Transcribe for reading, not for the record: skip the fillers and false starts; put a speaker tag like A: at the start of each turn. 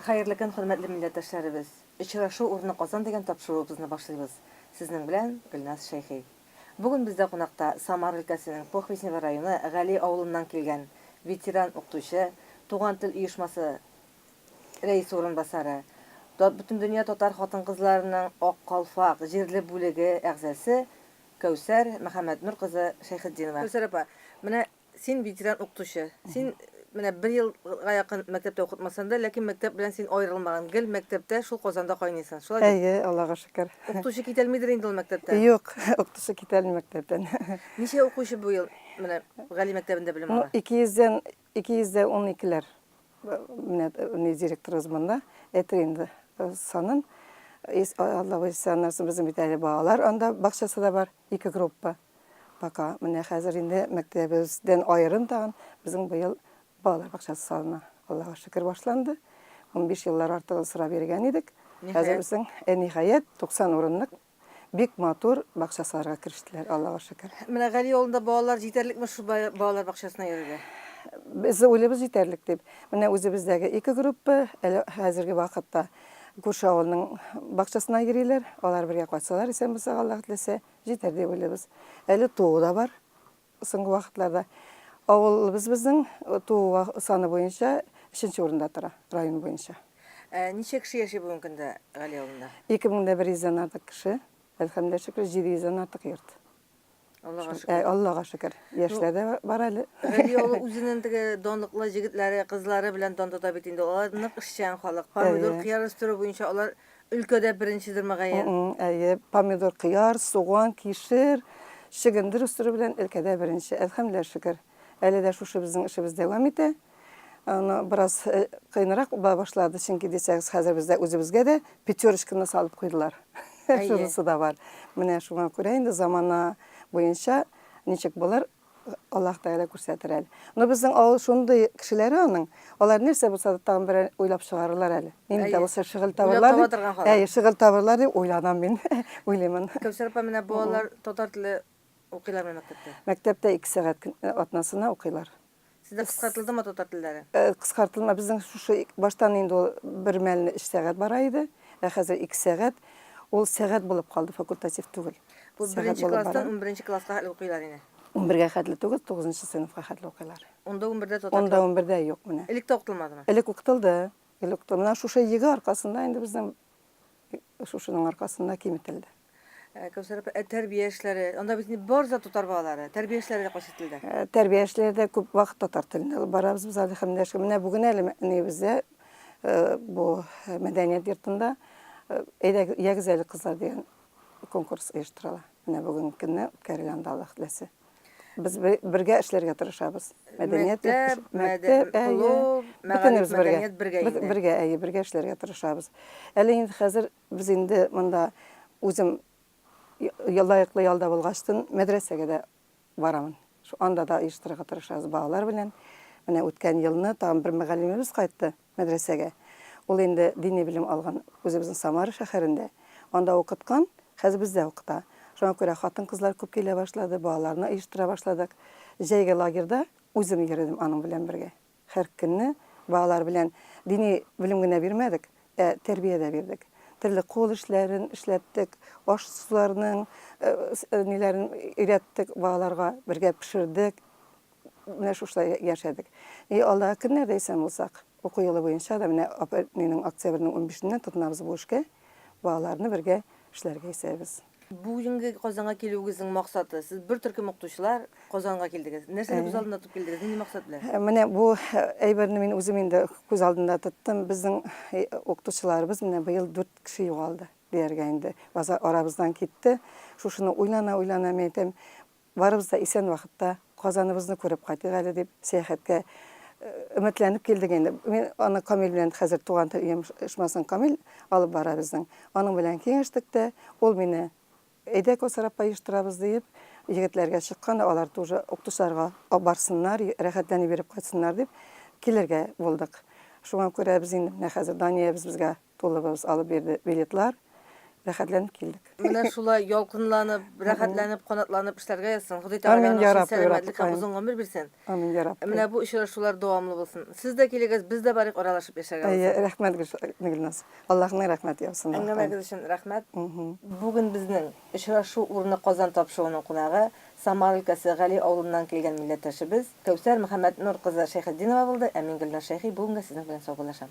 A: Хәерле көн, хөрмәтле милләттәшләребез! Очрашу урыны Казан дигән тапшыруыбызны башлыйбыз. Сезнең белән Гөлназ Шәйхи. Бүген бездә кунакта Самар өлкәсенең Похвистнево районы Гали авылыннан килгән ветеран укытучы, Туган тел оешмасы рәисе урынбасары, Бөтендөнья татар хатын-кызларының Ак калфак җирле бүлеге әгъзасы Кәүсәр Мөхәммәтнур кызы Шәйхетдинова. Кәүсәр апа, менә Син ветеран укытучы. Син менә бер елга якын мәктәптә укытмасаң да, ләкин мәктәп белән син аерылмаган. Гел мәктәптә, шул Казанда кайныйсың. Шулай бит?
B: Әйе, Аллага шөкер.
A: Укытучы китәлмидер инде ул мәктәптән.
B: Юк, укытучы китәлми мәктәптән.
A: Ничә укучы бу ел менә Гали мәктәбендә белем
B: Ну,
A: ала?
B: 200дән, 212ләр. Менә ни директорыбыз монда әйтер инде санын. Алла боерса, аннан соң безнең бит әле балалар анда бакчасы да бар, ике группа. Пока менә хәзер инде мәктәбебездән аерым тагын безнең быел балалар бакчасы салына. Аллага шөкер башланды. 15 еллар артыгын сорап йөргән идек. Хәзер безнең, э, ниһаять, 90 урынлык бик матур бакча салырга керештеләр, Аллага шөкер.
A: Менә Гали авылында балалар җитәрлекме шул балалар бакчасына йөрергә?
B: Без уйлыйбыз җитәрлек дип. Менә үзебездәге ике группа, әле хәзерге вакытта күрше авылның бакчасына йөриләр. Алар бергә кайтсалар, исән булсак, Аллаһ теләсә. Җитәр дип уйлыйбыз. Әле туу да бар соңгы вакытларда. Авылыбыз безнең туу саны буенча өченче урында тора район буенча.
A: Ә ничә кеше яши бүгенге көндә Гали авылында?
B: 2100 дән артык кеше. Әлхәмдүлилләһ шөкер, 700 дән артык йорт.
A: Аллага шөкер.
B: Аллага шөкер. Яшьләр дә бар әле.
A: Гали авылы үзенең теге данлыклы җегетләре, кызлары белән дан тота бит инде. Алар нык эшчән халык. Помидор, кыяр үстерү буенча алар Өлкәдә беренчедер мөгаен.
B: Әйе, помидор, кыяр, суган, кишер, чөгендер үстерү белән өлкәдә беренче. Әлхәмдүлилләһ шөкер. Әле дә шушы безнең эшебез дәвам итә. Аны бераз кыенрак була башлады, чөнки дисәгез, хәзер бездә үзебезгә дә пятерочканы салып куйдылар. Шунысы да бар. Менә шуңа күрә инде замана буенча ничек булыр, Аллаһ Тәгалә күрсәтер әле. Но безнең авыл шундый кешеләре аның, алар нәрсә булса да тагын берәр уйлап чыгарырлар әле. Нинди дә булса шөгыль табырлар дип. Әйе, шөгыль табырлар дип уйланам мин, уйлыймын.
A: Кәүсәр апа, менә балалар татар теле укыйлармы мәктәптә?
B: Мәктәптә 2 сәгать атнасына укыйлар.
A: Сездә кыскартылдымы татар телләре?
B: Кыскартылма, безнең шушы баштан инде ул бер мәлне өч сәгать бара иде, ә хәзер 2 сәгать. Ул сәгать булып калды, факультатив түгел.
A: Бу беренче класстан унберенче класска хәтле укыйлар инде.
B: Унбергә хәтле түгел, тугызынчы сыйныфка хәтле укыйлар.
A: Унда, унбердә татар теле.
B: Унда, унбердә юк менә.
A: Элек тә укытылмадымы?
B: Элек укытылды. Элек укытылды. Менә шушы ЕГЭ аркасында инде безнең шушының аркасында киметелде.
A: Кәүсәр апа, ә тәрбия эшләре? Анда бит инде барысы да татар балалары. Тәрбия эшләре дә кайсы телдә?
B: Тәрбия эшләре дә күп вакыт татар телендә алып барабыз без, әлхәмдүлилләһ. Менә бүген әле нибездә бу мәдәният йортында Әйдәгез, ягез әле кызлар дигән конкурс оештырыла. Менә бүгенге көнне үткәрелә анда, Аллаһ теләсә. Без бергә эшләргә тырышабыз.
A: Мәдәният, мәктәп, клуб, мәгариф, мәдәният бергә
B: инде. Бергә, әйе, бергә эшләргә тырышабыз. Әле инде хәзер без инде монда үзем лаеклы ялда булгачтын мәдрәсәгә дә барамын. Анда да оештырырга тырышабыз балалар белән. Менә үткән елны тагын бер мөгаллимебез кайтты мәдрәсәгә. Ул инде дини белем алган үзебезнең Самара шәһәрендә. Анда укыткан, хәзер бездә укыта. Шуңа күрә хатын-кызлар күп килә башлады, балаларны оештыра башладык. Җәйге лагерьда үзем йөрдем аның белән бергә. Һәр көнне балалар белән дини белем генә бирмәдек, ә тәрбия дә бирдек. Төрле кул эшләрен эшләттек, аш-суларның ниләрен өйрәттек балаларга, бергә пешердек. Менә шушылай яшәдек. И алдагы көннәрдә исән булсак, уку елы буенча да менә апрельнең, октябрьнең унбишеннән тотынабыз бу эшкә, балаларны бергә эшләргә исәбез.
A: Бүгенге Казанга килүегезнең максаты? Сез бер төркем укытучылар Казанга килдегез. Нәрсәне күз алдында тотып килдегез? Нинди максат белән?
B: Менә бу әйберне мин үзем инде күз алдында тоттым. Безнең укытучыларыбыз менә быел дүрт кеше югалды дияргә инде. Арабыздан китте. Шушыны уйлана-уйлана, мин әйтәм, Барыбыз да исән вакытта Казаныбызны күреп кайтыйк әле дип, сәяхәткә өметләнеп килдек инде. Мин аны Камил белән хәзер Туган тел оешмасын Камил алып бара безнең. Аның белән киңәштек тә, ул мине әйдә Кәүсәр апа оештырабыз диеп, егетләргә чыккан, алар тоже укытучыларга барсыннар, рәхәтләнеп йөреп кайтсыннар дип килергә булдык. Шуңа күрә без инде менә хәзер Даниябез безгә тулыбыз алып бирде билетлар. Рәхәтләнеп килдек.
A: Менә шулай ялкынланып, рәхәтләнеп, канатланып эшләргә язсын. Ходай Тәгалә
B: Амин,
A: аның
B: я
A: өчен
B: Рабби,
A: сәламәтлек һәм
B: Раббыкаем.
A: озын гомер бирсен.
B: Амин, я Рабби.
A: Менә бу очрашулар дәвамлы булсын. Сез дә килегез, без дә барыйк, аралашып яшәргә
B: Әйе,
A: булсын.
B: рәхмәт, Гөлназ. Аллаһның рәхмәте яусын.
A: Әңгәмәгез өчен рәхмәт. Бүген безнең Очрашу урыны Казан тапшыруының кунагы, Самара өлкәсе Гали авылыннан килгән милләттәшебез Кәүсәр Мөхәммәтнур кызы Шәйхетдинова булды, ә мин Гөлназ Шәйхи бүгенгә сезнең белән саубуллашам.